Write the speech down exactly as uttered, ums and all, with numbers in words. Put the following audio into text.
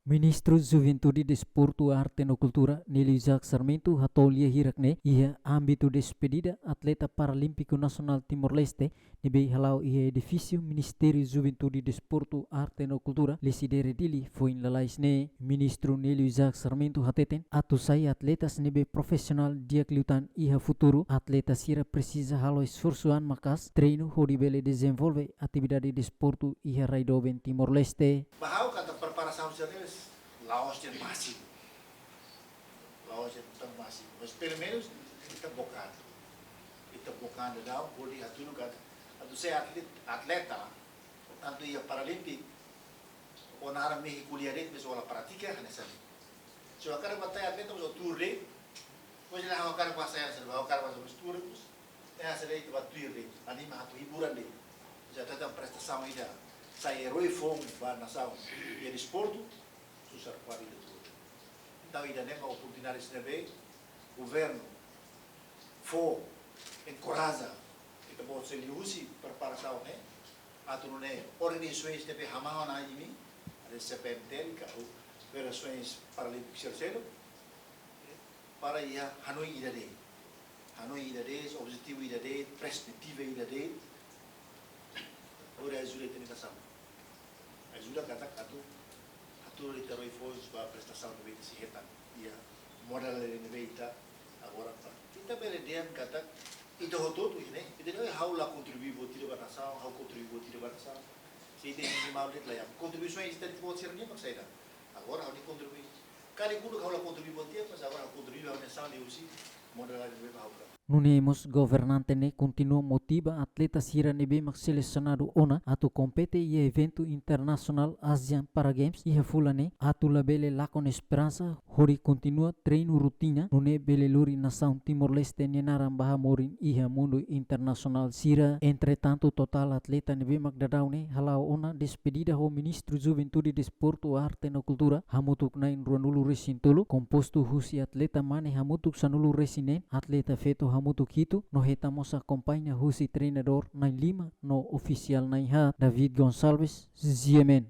Ministru Juventude, Desportu, Arte no Kultura, Nélio Isaac Sarmento, hato'o lia hirak ne'e iha ámbitu despedida atleta paralímpiku nasionál Timor-Leste ne'ebé hala'o iha edifísiu Ministériu Juventude, Desportu, Arte no Kultura, Lecidere, Dili, foin lalais ne'e. Ministru Nélio Isaac Sarmento hateten, atu sai atletas ne'ebé profisionál di'ak liután iha futuru, atleta sira presiza halo esforsu an maka'as, treinu hodi bele dezenvolve atividade desportu iha rai doben Timor-Leste. Ba ha'u katak preparasaun sira-ne'e la'ós de'it másimu. La'ós de'it tan másimu. Mas pelumenus ita book an. Ita book an daudaun, hodi hatudu katak atu sai atlet-, atleta, tantu iha Paralímpiku, ó naran mehi ko'alia de'it, mas ó la pratika, hanesan ne'e. Se ó hakarak ba tau atleta, mas ó tuur de'it, mas la hakarak ba sai hanesan, hakarak ba sai mas tuur de'it, mas, eh, hanesan ne'e ita ba tuur de'it, anima atu hiburan de'it. Mas atleta prestasaun ida, sai erói foun ba nasaun iha desportu, susar kuat ida tuur. Entaun, ida-ne'e mak oportunidade ne'ebé governu fó, enkoraja, ita-boot sira liuhusi preparasaun ne'e, atu nune'e organizasoens ne'ebé hamahan ona imi, ada C P N T L, ka federasoens paralímpiku sira seluk, para iha hanoin ida de'it. Hanoin ida de'it, objetivu ida de'it, perspetiva ida de'it, hodi ajuda ita-nia nasaun. Ajuda katak atu, atu ita erói foun ba prestasaun ne'ebé ita sei hetan iha modalidade ne'ebé ita agora ba. Ita bele dehan katak ita hotu-hotu ne'e, ita dehan ha'u la kontribui buat ida ba nasaun, ha'u kontribui buat ida ba nasaun. Se ita minimal de'it la iha. Kontribuisaun ita-boot sira-nian mak saida. Agora ha'u-nia kontribui. Karik uluk ha'u la kontribui buat ida, mas agora ha'u kontribui ba nasaun liuhusi modalidade ne'ebé mak ha'u. Nune'e mós governante ne'e kontinua motiva atleta sira ne'ebé mak selesionadu ona atu kompete iha eventu internasionál Asian Para Games iha fulan ne'e, atu labele lakon esperansa, hodi kontinua treinu rotina, nune'e bele lori nasaun Timor-Leste nia naran ba hamorin iha mundu internasionál sira. Entretantu, totál atleta ne'ebé mak daudaun ne'e hala'o ona despedida ho Ministru Juventude, Desportu, Arte no Kultura hamutuk na'in ruanulu-resin-tolu, kompostu husi atleta mane hamutuk sanulu-resin-neen, atleta feto hamutuk hitu, no hetan mós akompaña husi treinadór na'in lima no ofisiál na'in haat. David Gonçalves, G M N.